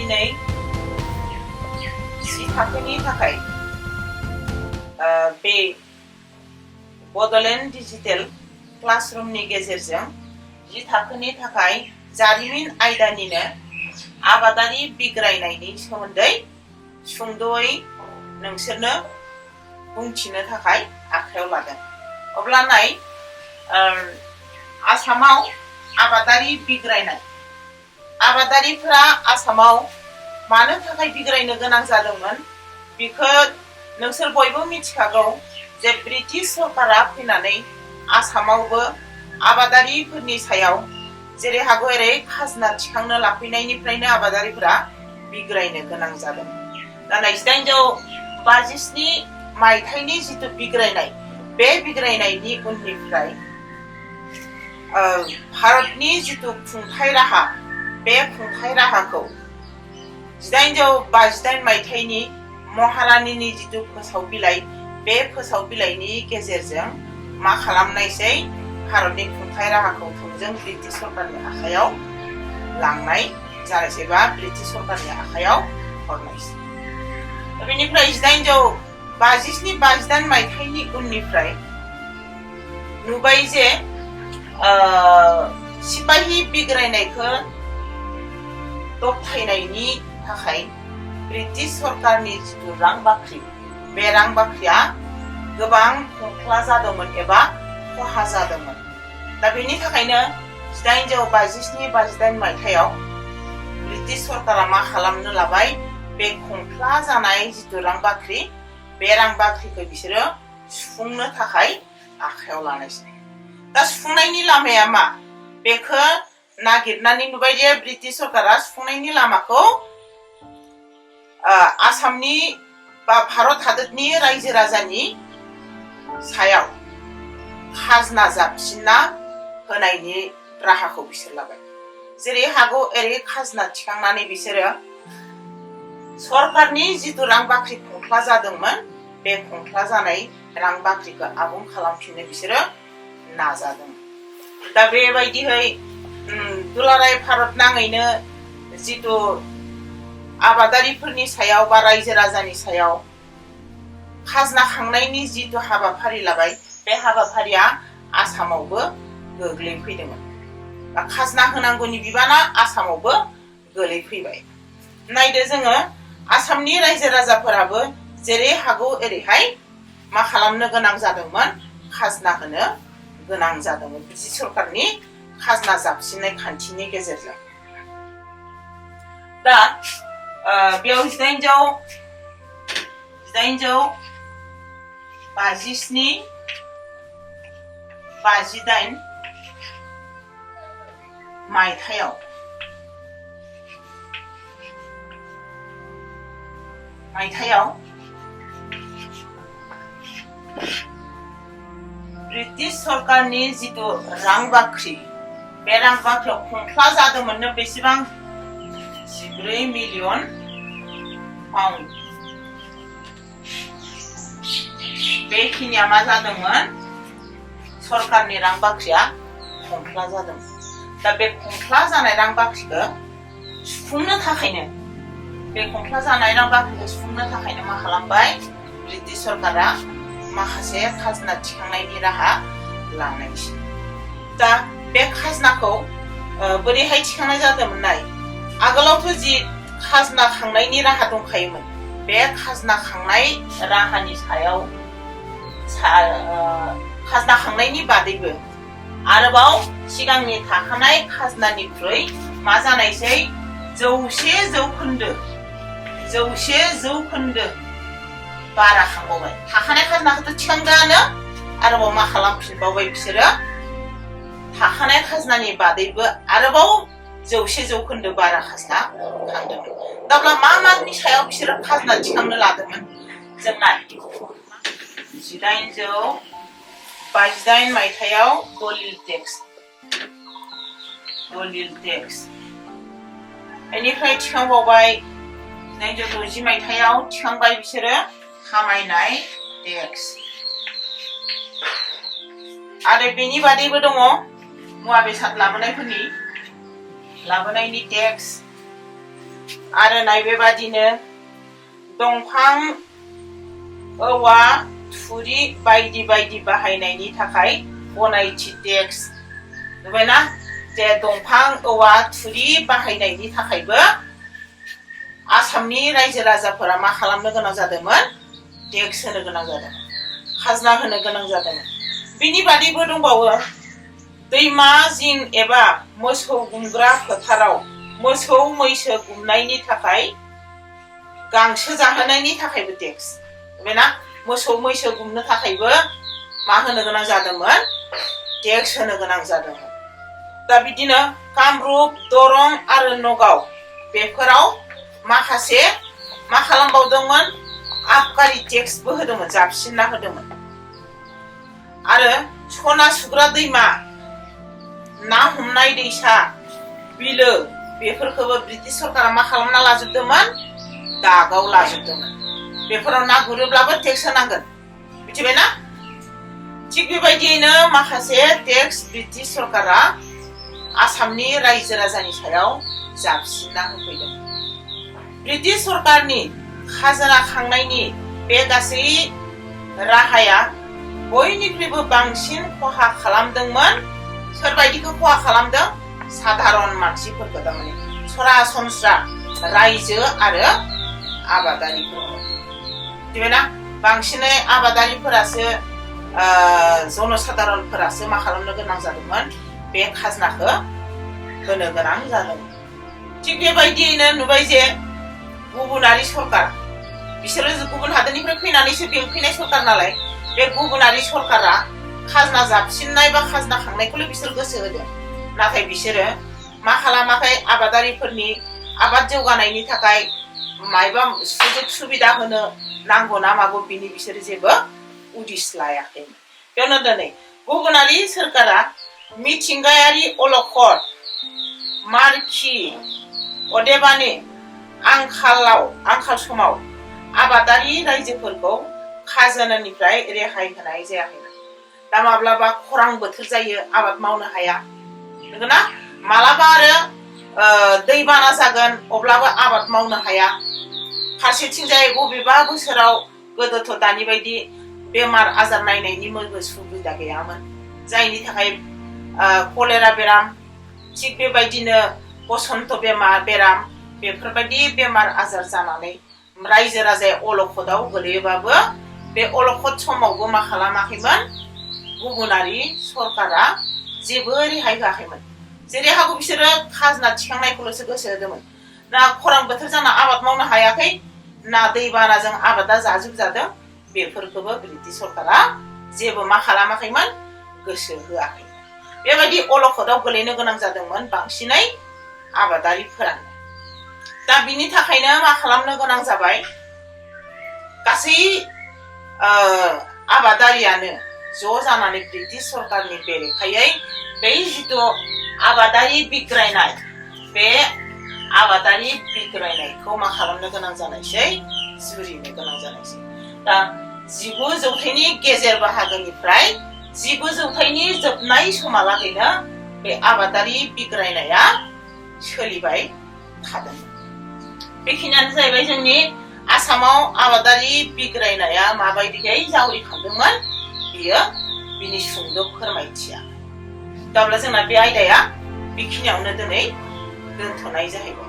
दिनै जि थाखोनि थाखाय बे बड'लेण्ड डिजिटेल क्लासरुमनि गेजेरजों जि थाखोनि थाखाय जारिमिन आयदानिनो आबादारि बिग्रायनायनि सोमोन्दै सुंद'यै नोंसोरनो बुंथिनो थाखाय आखायाव लादों। अब्ला नाय आसामाव आबादारि बिग्रायनाय आबादारिफोरा आसामाव मानो थाखाय बिग्रायनो गोनां जादोंमोन बेखौ नोंसोर बयबो मिथिखागौ जे ब्रिटिश सरकारा फैनानै आसामावबो आबादारिफोरनि सायाव जेरै हागौ एरै खाजोना थिखांनो लाफैनायनिफ्रायनो आबादारिफोरा बिग्रायनो गोनां जादों। दा 1857 मायथाइनि जिथु बिग्रायनाय बे बिग्रायनायनि उननिफ्राय भारतनि जिथु खुंथाय राहा बे खुंथाय राहाखौ 1858 मायथाइनि महारानीनि जिथु फोसाव बिलाइ बे फोसाव बिलाइनि गेजेरजों मा खालामनायसै भारतनि खुंथाय राहाखौ थोंजों ब्रिटिश सरकारनि आखायाव लांनाय जानायसै बा ब्रिटिश सरकारनि आखायाव हरनायसै। बेनिफ्राय 1857 मायथाइनि उननिफ्राय नुबाय जे सिपाहि बिग्रायनायखौ दबथायनायनि थाखाय ब्रिटिश सरकारनि जिथु रां बाख्रि बे रां बाख्रिया गोबां खंख्ला जादोंमोन एबा खहा जादोंमोन। दा बेनि थाखायनो 1857 मायथाइयाव ब्रिटिश सरकारा मा खालामनो लाबाय बे खंख्ला जानाय जिथु रां बाख्रि बे रां बाख्रिखौ बिसोरो सुफुंनो थाखाय आखायाव लानायसै। दा सुफुंनायनि लामाया मा बेखौ नागिरनानै नुबाय जे ब्रिटिश सरकारा सुफुंनायनि लामाखौ आसामनि बा भारत हादरनि रायजो राजानि सायाव खाजोना जाबसिनना होनायनि राहाखौ बिसोर लाबाय। जेरै हागौ एरै खाजोना थिखांनानै बिसोरो सरकारनि जिथु रां बाख्रि खंख्ला जादोंमोन बे खंख्ला जानाय रां बाख्रिखौ आबुं खालामफिननो बिसोरो नाजादों। दा बेबायदिहै दुलाराय भारत नाङैनो जिथु आबादारिफोरनि सायाव बा रायजो राजानि सायाव खाजोना खांनायनि जिथु हाबाफारि लाबाय बे हाबाफारिया आसामावबो गोग्लैफैदोंमोन बा खाजोना होनांगौनि बिबाना आसामावबो गोलैफैबाय। नायदो जोङो आसामनि रायजो राजाफोराबो जेरै हागौ एरैहाय मा खालामनो गोनां जादोंमोन खाजोना होनो गोनां जादोंमोन ब्रिटिश सरकारनि खाजोना जाबसिननाय खान्थिनि गेजेरजों। दा बेयाव 1857-58 मायथाइयाव ब्रिटिश सरकारनि जिथु रां बाख्रि बे रां बाख्रियाव खंख्ला जादोंमोननो बेसेबां 14 मिलियन पाउन्ड। बेखिनिया मा जादोंमोन सरकारनि रां बाख्रिया खंख्ला जादोंमोन। दा बे खंख्ला जानाय रां बाख्रिखौ सुफुंनो थाखायनो बे खंख्ला जानाय रां बाख्रिखौ सुफुंनो थाखायनो मा खालामबाय ब्रिटिश सरकारा माखासे खाजोना थिखांनायनि राहा लानायसै। दा बे खाजोनाखौ बोरैहाय थिखांनाय जादोंमोन नाय आगोलावथ' जि खाजोना खांनायनि राहा दंखायोमोन बे खाजोना खांनाय राहानि सायाव खाजोना खांनायनि बादैबो आरोबाव सिगांनि थाखानाय खाजोनानिख्रुइ मा जानायसै 100% बारा खांबावबाय। थाखानाय खाजोनाखौथ' थिखांदोंआनो आरोबाव मा खालामफिनबावबाय बिसोरो थाखानाय खाजोनानि बादैबो आरोबाव 100% बारा खाजोना खांदोंमोन। दाब्ला मा मानि सायाव बिसोरो खाजोना थिखांनो लादोंमोन जों नाय 1858 मायथाइयाव दलिल टेक्स बेनिफ्राय थिखांबावबाय 1960 मायथाइयाव थिखांबाय बिसोरो खामायनाय टेक्स आरो बेनि बादैबो दङ मुवा बेसाद लाबोनायनि टेक्स आरो नाय बेबादिनो दंफां औवा थुरि बायदि बायदि बाहायनायनि थाखाय गनायथि टेक्स नुबायना जे दंफां औवा थुरि बाहायनायनि थाखायबो आसामनि रायजो राजाफोरा मा खालामनो गोनां जादोंमोन टेक्स होनो गोनां जादोंमोन खाजोना होनो गोनां जादोंमोन बिनि बादैबो दंबावो दैमा जिं एबा मोसौ गुमग्रा फोथाराव मोसौ मैसो गुमनायनि थाखाय गांसो जाहोनायनि थाखायबो टेक्स बेना मोसौ मैसो गुमनो थाखायबो मा होनो गोनां जादोंमोन टेक्स होनो गोनां जादोंमोन दा बिदिनो कामरुप दरं आरो नगाव बेफोराव माखासे मा खालामबावदोंमोन आबकारि टेक्सबो होदोंमोन जाबसिनना होदोंमोन आरो सना सुग्रा दैमा ना हमनाय दैसा बिलो बेफोरखौबो ब्रिटिश सरकारा मा खालामना लाजोबदोंमोन दागाव लाजोबदोंमोन बेफोराव ना गुरोब्लाबो टेक्स होनांगोन मिथिबायना थिग बेबायदियैनो माखासे टेक्स ब्रिटिश सरकारा आसामनि रायजो राजानि सायाव जाबसिनना होफैदों ब्रिटिश सरकारनि खाजोना खांनायनि बे गासै राहाया बयनिख्रुइबो बांसिन खहा खालामदोंमोन सोरबायदिखौ खहा खालामदों साधारन मानसिफोरखौ थारमाने सरासनस्रा रायजो आरो आबादारिफोर मिथिबायना बांसिनै आबादारिफोरासो जनसाधारनफोरासो मा खालामनो गोनां जादोंमोन बे खाजोनाखौ होनो गोनां जादोंमोन थिग बेबायदियैनो नुबाय जे गुबुनारि सरकार बिसोरो गुबुन हादोरनिफ्राय फैनानैसो बेंफैनाय सरकार नालाय बे गुबुनारि सरकारा खाजोना जाबसिननाय बा खाजोना खांनायखौल' बिसोर गोसो होदों नाथाय बिसोरो मा खालामाखै आबादारिफोरनि आबाद जौगानायनि थाखाय मायबा सुजुग सुबिदा होनो नांगौ ना मागौ बिनि बिसोरो जेबो उदिस लायाखैमोन बेयावनो दिनै गुबुनारि सरकारा मिथिंगायारि अलखद मारखि अदेबानि आंखाल समाव आबादारि रायजोफोरखौ खाजोनानिफ्राय रेहाय होनाय जायाखैमोन दा माब्लाबा खरां बोथोर जायो आबाद मावनो हाया नंगौना मालाबा आरो दैबाना जागोन अब्लाबो आबाद मावनो हाया फारसेथिंजाय बबेबा बोसोराव गोदोथ' दानि बायदि बेमार आजार नायनायनि मोजां सुबिदा गैयामोन जायनि थाखाय कलेरा बेराम थिग बेबायदिनो बसन्त बेराम बेफोरबायदि बेमार आजार जानानै रायजो राजाया अलखदाव गोलैयोबाबो बे अलखद समावबो मा खालामाखैमोन गुबुनारि सरकारा जेबो रेहाय होआखैमोन जेरै हागौ बिसोरो खाजोना थिखांनायखौल'सो गोसो होदोंमोन ना खरां बोथोर जाना आबाद मावनो हायाखै ना दैबानाजों आबादा जाजोबजादों बेफोरखौबो ब्रिटिश सरकारा जेबो मा खालामाखैमोन गोसो होआखैमोन बेबायदि अलखदाव गोलैनो गोनां जादोंमोन बांसिनै आबादारिफोरानो दा बिनि थाखायनो मा खालामनो गोनां जाबाय गासै आबादारियानो ज' जानानै ब्रिटिश सरकारनि बेरेखायै बै जिथु आबादारि बिग्रायनाय बे आबादारि बिग्रायनायखौ मा खालामनो गोनां जानायसै जुरिनो गोनां जानायसै दा 19 जौथाइनि गेजेर बाहागोनिफ्राय 19 जौथाइनि जोबनाय समहालागैनो बे आबादारि बिग्रायनाया सोलिबाय थादों बेखिनियानो जाहैबाय जोंनि आसामाव आबादारि बिग्रायनाया माबायदियै जावरिखांदोंमोन बियो बिनि सुंद' फोरमायथिया दा जोंना बे आयदाया बेखिनियावनो दिनै दोनथ'नाय जाहैबाय।